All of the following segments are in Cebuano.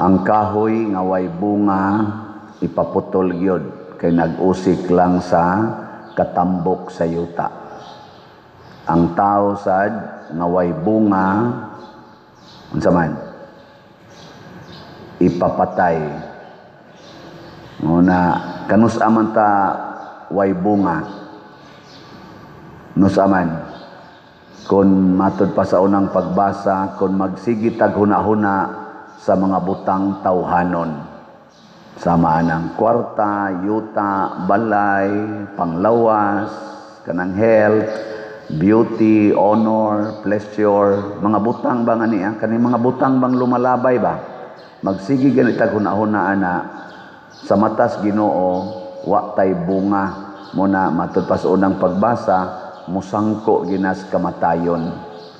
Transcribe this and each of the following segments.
Ang kahoy nga way bunga ipaputol gyud kay nag-usik lang sa katambok sa yuta. Ang tao sad nga way bunga, unsa man? Ipapatay. Muna kanus-a man ta way bunga? Nusa man? Kung matud pa sa unang pagbasa, kung magsige tag huna-huna sa mga butang tawhanon. Sama ng kwarta, yuta, balay, panglawas, kanang health, beauty, honor, pleasure, mga butang ba nga niya? Kani mga butang bang lumalabay ba? Magsige gani tag huna-huna ana, sa matas Ginoo wa tay bunga. Muna matud pa sa unang pagbasa, musangko ginas kamatayon.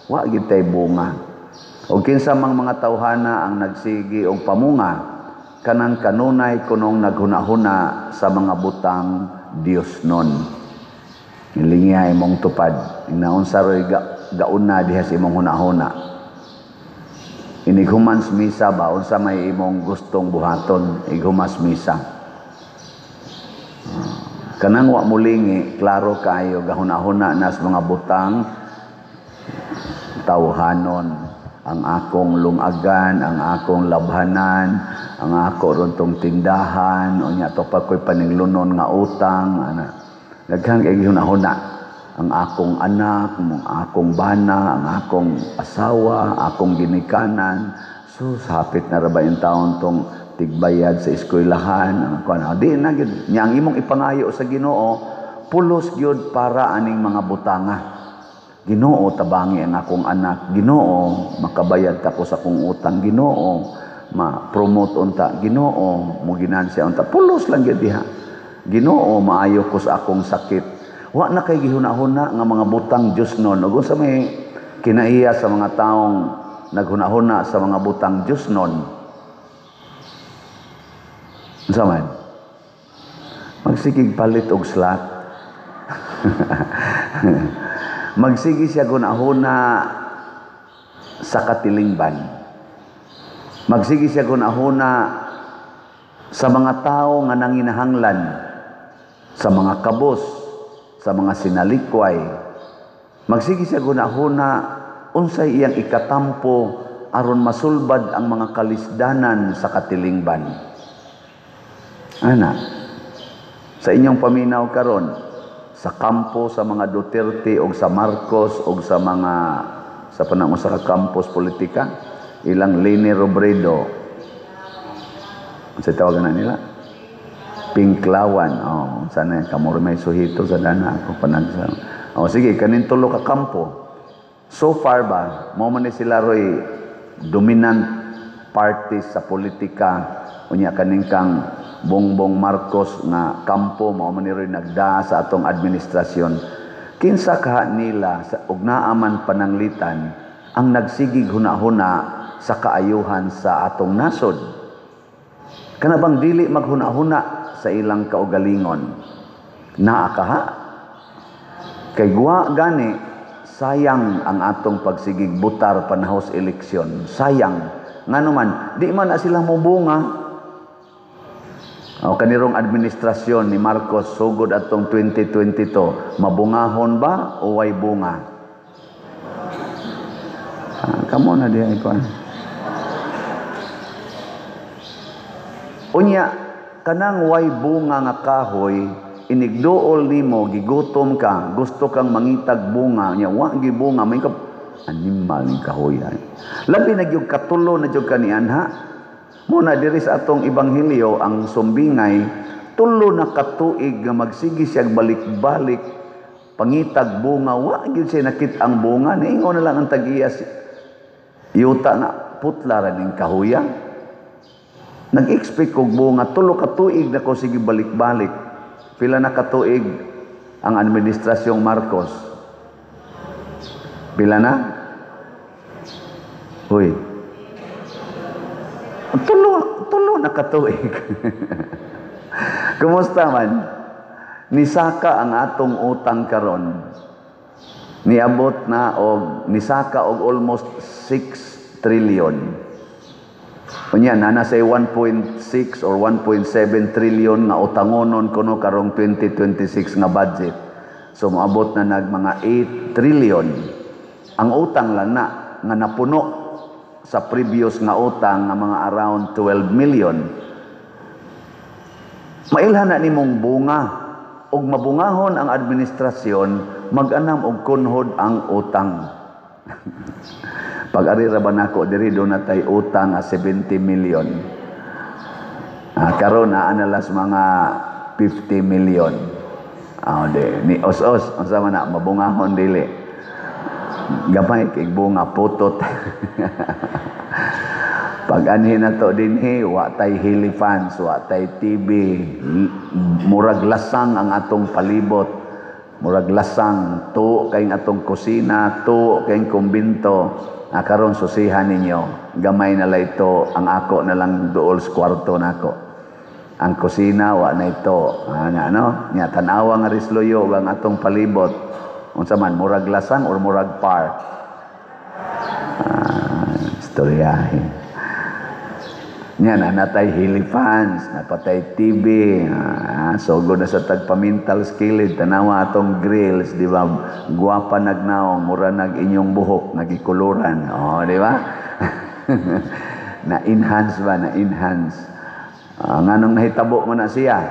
Wa gid tay bunga. O kinsa mang mga tawhana ang nagsigi og pamunga, kanang kanunay kunong naghuna-huna sa mga butang Dios nun. Ilingiha imong tupad, inaunsa roy gauna diha sa imong hunahuna. Inighuman sa misa ba, unsa may imong gustong buhaton ighumas misa? Kanang wa mulingi, klaro kaayo gahuna-huna nas mga butang tawhanon. Ang akong lungagan, ang akong labhanan, ang ako ron tong tindahan, unya to pa ko'y paninglunon nga utang, ana. Daghan kay gihuna-huna. Ang akong anak, ang akong bana, ang akong asawa, akong ginikanan. So, hapit na ra ba yung taon tong tigbayad sa eskwelahan, ang kuan. Di na gyud nya ang imong ipangayo sa Ginoo, pulos gyud para aning mga butanga. Ginoo, tabangi ang akong anak. Ginoo, makabayad ta ko sa akong utang. Ginoo, ma-promote unta. Ginoo, mo ginansya unta. Pulos lang gyud diha. Ginoo, maayo ko sa akong sakit. Wa na kay gihuna-huna nga mga butang Diyos nun. Ug unsa may kinaiya sa mga taong naghuna-huna sa mga butang Diyos nun? Unsa man? Magsigig palit og slot. Magsige siya hunahuna sa katilingban. Magsige siya hunahuna sa mga tao nga nanginahanglan, sa mga kabos, sa mga sinalikway. Magsige siya hunahuna unsay iyang ikatampo aron masulbad ang mga kalisdanan sa katilingban. Ana, sa inyong paminaw karon, sa kampo sa mga Duterte o sa Marcos o sa mga sa panahon sa campus politika, ilang Leni Robredo, sa tawagan na nila Pinklawan, oh, sana kamo may suhito sa dana ako panagsa. Oh, sige, kanin tulo ka kampo so far ba mo man ni sila roy dominant parties sa politika. Unya kaning kang Bongbong Marcos nga kampo, mao man ni roy nagdaa sa atong administrasyon. Kinsa kaha nila sa og naa man pananglitan ang nagsigig hunahuna sa kaayuhan sa atong nasod? Kana bang dili maghunahuna sa ilang kaugalingon? Naa kaha? Kay guwa gani, sayang ang atong pagsigig butar panahos eleksyon. Sayang. Ngano man, di man na sila mobunga. O kanirong administrasyon ni Marcos sugod atong 2022, mabungahon ba o way bunga? Ah, kamo na diha ikaw. Unya, kanang way bunga nga kahoy, inigduol nimo, gigutom ka, gusto kang mangitag bunga, unya wa gi bunga, may ka animal ning kahoy. Labi na gyud katulo na gyud kanian ha. Muna diri sa atong ebanghelyo ang sumbingay, tulo na katuig nga magsige siya balik-balik pangitag bunga, wa gyud siya nakit ang bunga. Niingon na lang ang tag-iya yuta na putla ra ning kahuya. Nag-expect og bunga, tulo ka tuig na ko sige balik-balik. Pila na katuig ang administrasyong Marcos? Pila na? Uy. Tulo na katuig. Kumusta man? Nisaka ang atong utang karon. Niabot na og nisaka og almost 6 trillion. Unya na nasa 1.6 or 1.7 trillion nga utangonon kuno karong 2026 nga budget. So moabot na nag mga 8 trillion. Ang utang lang na nga napuno sa previous nga utang nga mga around 12 million. Mailhan na nimong bunga og mabungahon ang administrasyon, mag-anam og kunhod ang utang. Pag ari ra ba nako diri, duna tay utang nga 70 million. Karon naa na las mga 50 million. Di ni os-os, unsa man na, mabungahon dili? Gamay kay bunga, putot. Pag anhi na to dinhi, wa tay helifans, wa tay TV, murag lasang ang atong palibot. Murag lasang, tuo kay atong kusina, tuo kay kumbinto. Karon susihan ninyo, gamay na lang ito, ang ako na lang duol sa kwarto nako. Ang kusina wa na ito. Na, ano? Nya tan-awa nga risloyo ang atong palibot. Unsa man, murag lasang or murag park? Istoryahe. Nya na natay helifans, napatay TV, sugod na sa tagpamintal skilid, tanawa atong grills, di ba? Guwapa nagnaong, mura nag inyong buhok, nagikuluran. Oh, di ba? Na-enhance ba? Na-enhance. Nganong nahitabo mo na siya?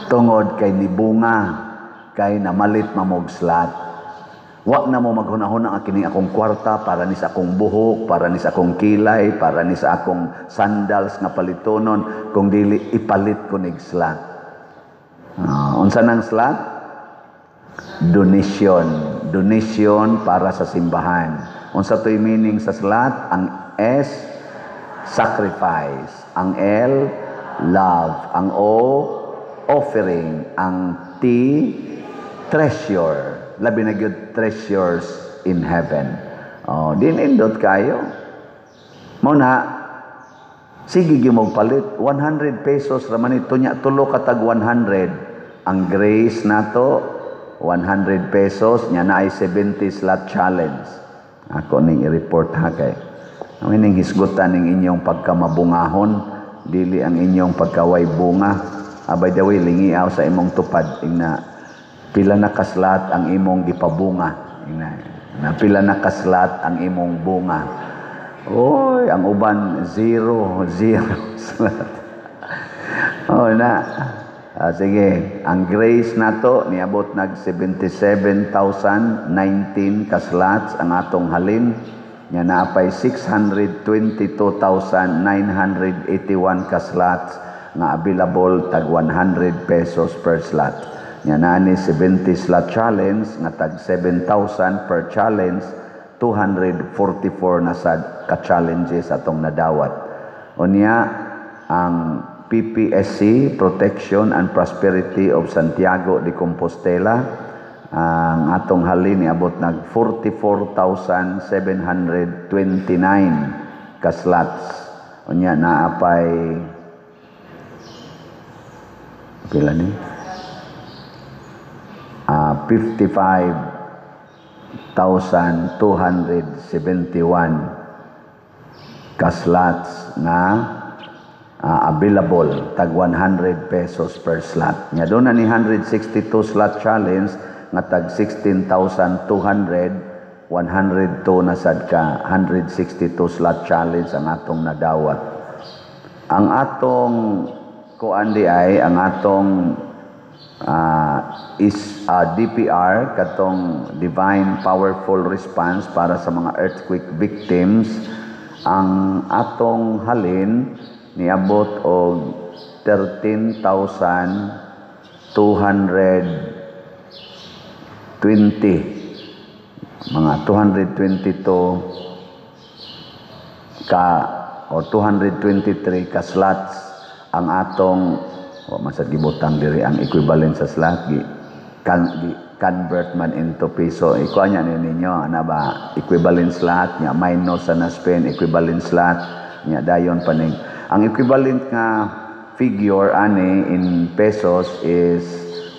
Tungod kay nibunga, kay namalit mamog slat. Wa na mo maghunahuna ang kining akong kwarta para ni sa akong buhok, para ni sa akong kilay, para ni sa akong sandals nga palitonon, kung dili ipalit ko nig slat. Unsa nang slat? Donation. Donation para sa simbahan. Unsa to'y meaning sa slat? Ang S, sacrifice. Ang L, love. Ang O, offering. Ang T, treasure. Labi na gyud treasures in heaven. Oh, din indot kayo. Mo na sige gyud mong palit 100 pesos ra man ito nya, tulo ka tag 100. Ang grace nato 100 pesos nya, na ay 70 slot challenge. Ako ning i-report ha, kay ang ining hisgutan ning inyong pagkamabungahon, dili ang inyong pagkaway bunga. By the way, lingiaw sa imong tupad ingna pila na kaslat ang imong gipabunga. Ingna na pila na kaslat ang imong bunga. Oy, ang uban zero, zero slot. Oh na. Sige, ang grace nato niabot nag 77,019 ka slots ang atong halin. Nya naapay 622,981 ka slots nga available, tag 100 pesos per slot. Nya naa ni 70 slot challenge nga tag 7,000 per challenge, 244 na sad ka challenges atong nadawat. Unya ang PPSC, Protection and Prosperity of Santiago de Compostela, ang atong halin niabot nag 44,729 ka slots. Unya naapay pila ni? 55,271 ka slots nga available, tag 100 pesos per slot. Nya duna ni 162 slot challenge nga tag 16,200, 102 na sad ka 162 slot challenge ang atong nadawat. Ang atong kuan di ay ang atong is DPR, katong Divine Powerful Response para sa mga earthquake victims, ang atong halin niabot og 13,220, mga 222 ka or 223 ka slots ang atong. Wa man sad gibutang diri ang equivalent sa slot, gi, kan, gi convert man into peso. Ikuha niya ni ninyo ana ba, equivalent slot nya minus sa na-spend equivalent slot nya, dayon paning ang equivalent nga figure ani in pesos is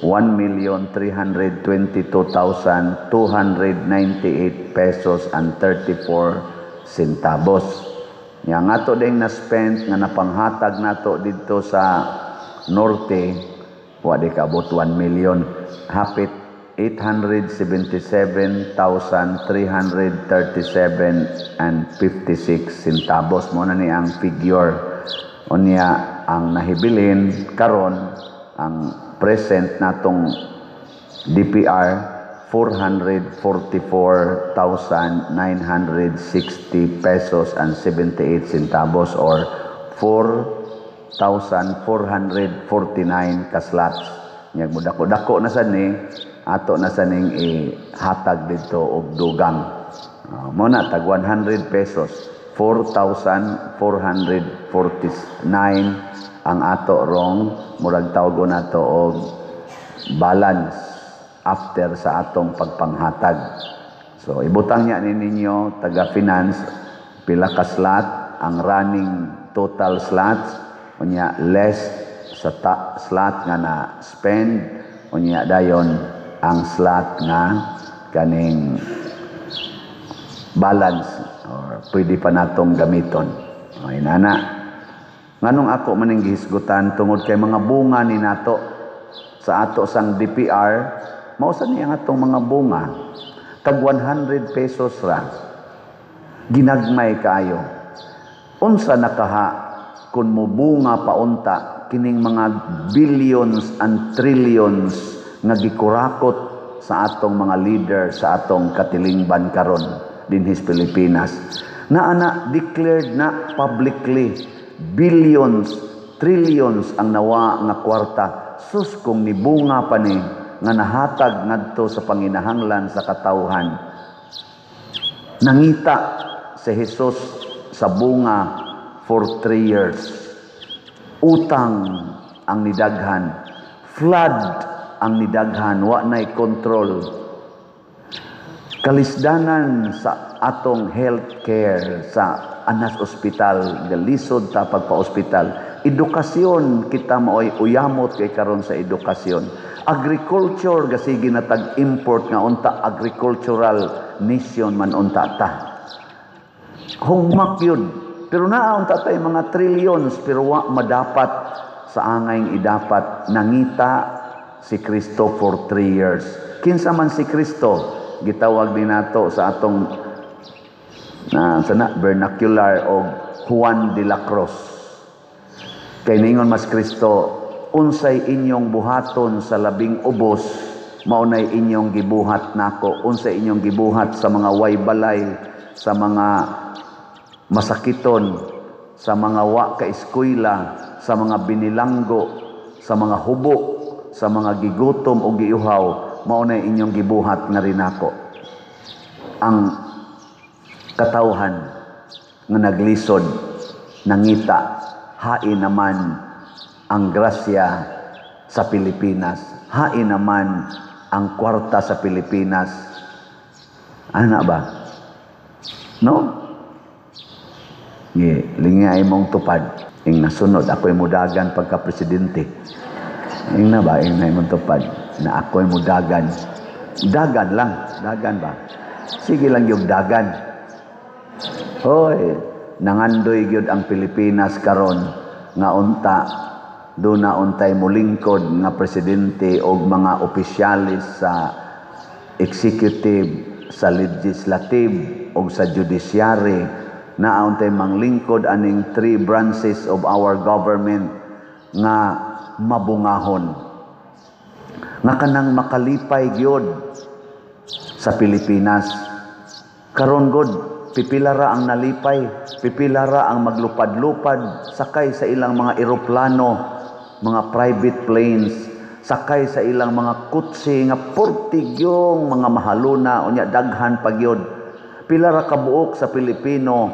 1,322,298 pesos and 34 centavos. Nya nga ato ding na spend nga napanghatag nato didto sa norte, wa di kaabot 1 million, hapit 877,337 and 56 centavos mo na ni ang figure. Unya ang nahibilin karon, ang present natong DPR, 444,960 pesos and 78 centavos or 4,449 ka slots. Nya mo dako-dako na sad ni ato na sa ning ihatag didto og dugang. Mo na tag 100 pesos, 4,449 ang ato rong murag tawgon nato og balance after sa atong pagpanghatag. So ibutang niya ni ninyo taga finance pila ka slot ang running total slots, unya less sa slot nga na spend, unya dayon ang slot nga kaning balance or pwede pa natong gamiton. Okay, nana. Nganong ako maning gihisgutan? Tungod kay mga bunga ni nato sa ato sang DPR, mao sa niya ang atong mga bunga. Tag 100 pesos ra. Ginagmay kaayo. Unsa nakaha kung mobunga paunta kining mga billions and trillions nga gikurakot sa atong mga leader sa atong katilingban karon dinhis Pilipinas? Na ana declared na publicly, billions, trillions ang nawa nga kwarta. Sus, kung nibunga pa ni nga nahatag ngadto sa panginahanglan sa katawhan. Nangita si Jesus sa bunga for 3 years. Utang ang nidaghan, flood ang nidaghan, wa nay control. Kalisdanan sa atong health care sa Anas Hospital, galisod ta pagpa-ospital. Edukasyon, kita maoy uyamot kay karon sa edukasyon. Agriculture, gasige na tag import nga unta agricultural nation man unta ta. Hugmak yun. Pero naa unta tay mga trillions, pero wa madapat sa angay idapat. Nangita si Kristo for 3 years. Kinsa man si Kristo? Gitawag din nato sa atong na sana vernacular og Juan de la Cruz. Kay ningon mas Kristo, "Unsay inyong buhaton sa labing ubos, mao nay inyong gibuhat nako." Unsay inyong gibuhat sa mga way balay, sa mga masakiton, sa mga wa ka eskwela, sa mga binilanggo, sa mga hubo, sa mga gigutom o giuhaw, mao nay inyong gibuhat nga rinako. Ang katawhan nga naglisod nangita, hain naman ang grasya sa Pilipinas, hain naman ang kwarta sa Pilipinas. Ana ba? No? Ngi, lingi mong tupad. Ing nasunod, ako'y mudagan pagka presidente. Ing na ba? Ing na imong tupad. Na ako'y mudagan. Dagan lang. Dagan ba? Sige lang yung dagan. Hoy, nangandoy gyud ang Pilipinas karon nga unta do na untay mulingkod nga presidente og mga opisyalis sa executive, sa legislative og sa judiciary, na untay manglingkod aning three branches of our government nga mabungahon, nga kanang makalipay gyud sa Pilipinas. Karon god, pipila ra ang nalipay, pipila ra ang maglupad-lupad sakay sa ilang mga eroplano, mga private planes, sakay sa ilang mga kutsi nga portigyong mga mahaluna, unya daghan pa gyud. Pila ra kabuok sa Pilipino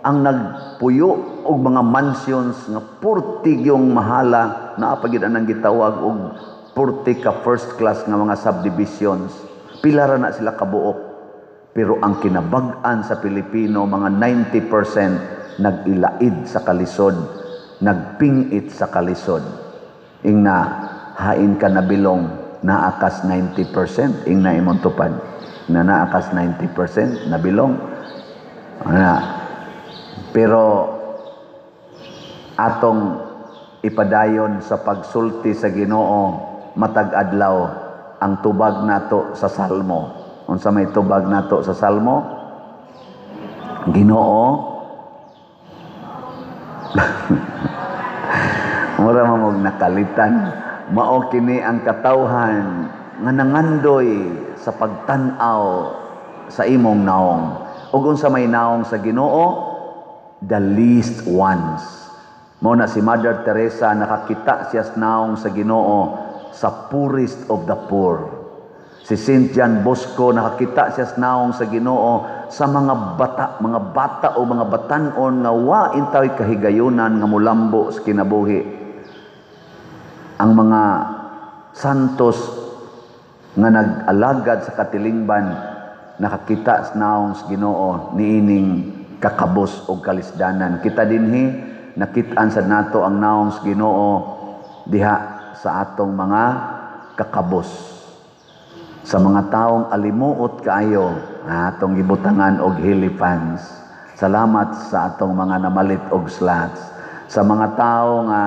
ang nagpuyo og mga mansions nga portigyong mahala, naa pa gyud anang gitawag og porti ka first class nga mga subdivisions? Pila ra na sila kabuok? Pero ang kinabag-an sa Pilipino, mga 90% nag-ilaid sa kalisod, nagpingit sa kalisod. Ingna, hain ka nabilong, naakas 90%, ingna imong tupad. Na naakas 90%, nabilong. Ana. Pero atong ipadayon sa pagsulti sa Ginoo matag adlaw ang tubag nato sa Salmo. Unsa may tubag nato sa Salmo? Ginoo, mura man og nakalitan. Mao kini ang katawhan nga nangandoy sa pagtan-aw sa imong naong. Ug unsa may naong sa Ginoo? The least ones. Mao na si Mother Teresa, nakakita siya sa naong sa Ginoo sa poorest of the poor. Si Saint John Bosco, nakakita siya sa naong sa Ginoo sa mga bata o mga batan-on nga wa intaw'y kahigayunan nga mulambo sa kinabuhi. Ang mga santos nga nag-alagad sa katilingban, nakakita sa naong sa Ginoo niining kakabos og kalisdanan. Kita dinhi, nakit-an sa nato ang naong sa Ginoo diha sa atong mga kakabos. Sa mga taong alimuot kaayo, atong gibutangan og helipans. Salamat sa atong mga namalit og slats. Sa mga tao nga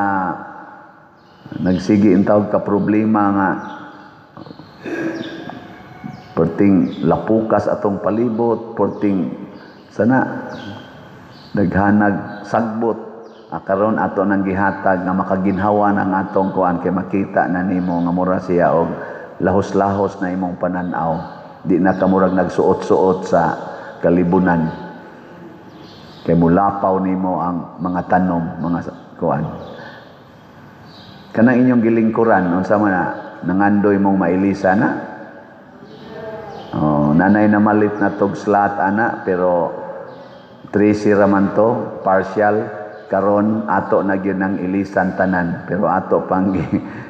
nagsigi intawg ka problema nga perting lapukas atong palibot, perting sana daghanag sagbot, karon ato nang gihatag nga makaginhawa ang atong kuan kay makita na nimo nga mura siya og lahos-lahos na imong pananaw, di na ka murag nagsuot-suot sa kalibunan kay mulapaw nimo ang mga tanom, mga kuan. Kanang inyong gilingkuran, unsa man na, nangandoy mong mailisa na? Oh, nanay na malit na tog slat ana, pero 3 raman to, partial. Karon ato na gyud ang ilisan tanan, pero ato pang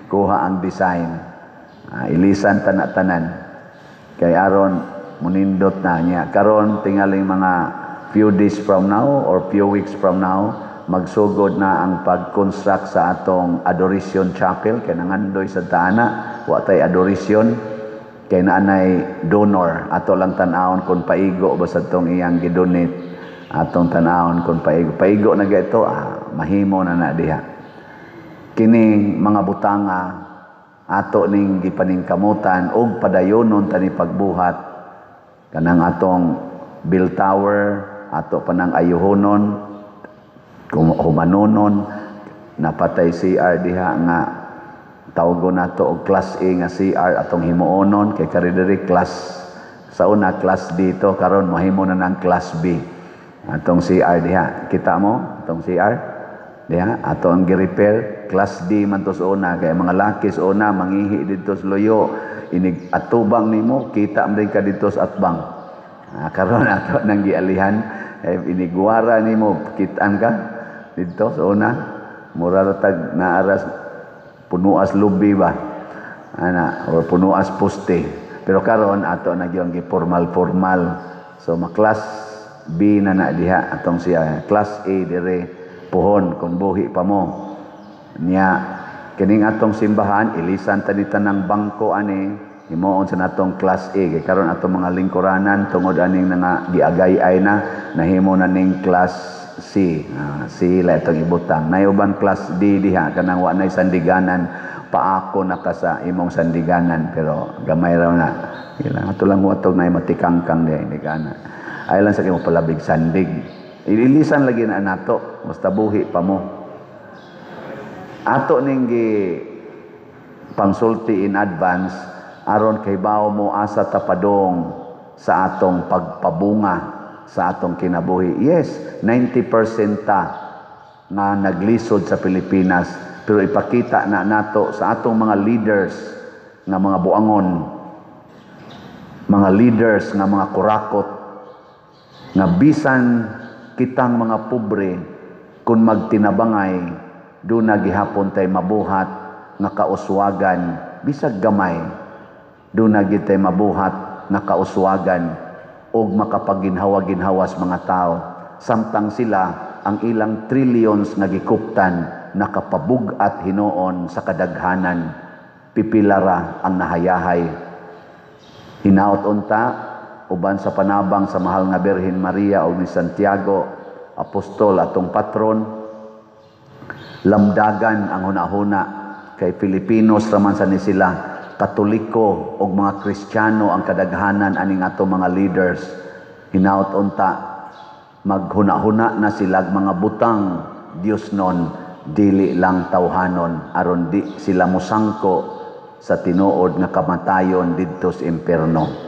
kuha ang design. Ilisan tana tanan. Kay aron munindot na niya. Karon tingaling mga few days from now or few weeks from now, magsugod na ang pag-construct sa atong Adoration Chapel kay nangandoy sa taana wa tay adoration, kay naanay donor. Ato lang tan-awon kung paigo ba sa tong iyang gidonate. Atong tan-awon kung paigo, paigo na ito, mahimo na na diha. Kini mga butanga ato ning gipaningkamutan og padayonon tani pagbuhat. Kanang atong bell tower, ato pa nang ayuhonon, humanonon. Napatay CR diha nga tawgon nato og class A nga CR atong himuonon, kay kari diri class sa una class D to, karon mahimo na ng class B atong CR diha. Kita mo atong CR diha, ato ang gi-repair, class D man to sa una, kay mga laki sa una mangihi didto sa luyo, inig atubang nimo kita man ka didto sa atbang. Karon ato nang gialihan, eh, inigwara nimo kitaan ka didto sa una, mura ra tag naaras punuas lubi ba ana or punuas poste. Pero karon ato na gyud gi formal formal, so ma-class B na na diha atong siya, class A dire puhon kung buhi pa mo niya. Kining atong simbahan, ilisan ta ni tanang bangko ani, himuon sa natong class A, kay karon atong mga lingkuranan, tungod aning nga giagay-ay na, nahimo na ning class C. C la itong ibutang. Nayuban class D diha, kanang wa nay sandiganan, paako na ka sa imong sandiganan, pero gamay raw na. Kailangan ato lang watog na matikangkang diha, hindi ka na. Ay lang sa kimo palabig sandig. Ililisan lagi na nato, basta buhi pa mo. Ato ning gi pangsulti in advance aron kay bawo mo asa tapadong sa atong pagpabunga sa atong kinabuhi. Yes, 90% ta nga naglisod sa Pilipinas, pero ipakita na nato sa atong mga leaders nga mga buangon, mga leaders nga mga kurakot, nga bisan kitang mga pobre, kung magtinabangay, duna gihapon tay mabuhat nga kauswagan, bisag gamay, duna gyud tay mabuhat nga kauswagan og makapaginhawa-ginhawas mga tao, samtang sila ang ilang trillions nga gikuptan nakapabug-at hinuon sa kadaghanan, pipilara ang nahayahay. Hinaot unta uban sa panabang sa mahal nga Birhen Maria o ni Santiago. Apostol, atong patron, lamdagan ang hunahuna kay Filipinos raman sa ni sila, Katoliko og mga Kristiyano ang kadaghanan aning ato mga leaders. Hinaot unta maghuna-huna na sila mga butang Dios non, dili lang tawhanon, aron di sila musangko sa tinuod nga kamatayon didto sa impierno.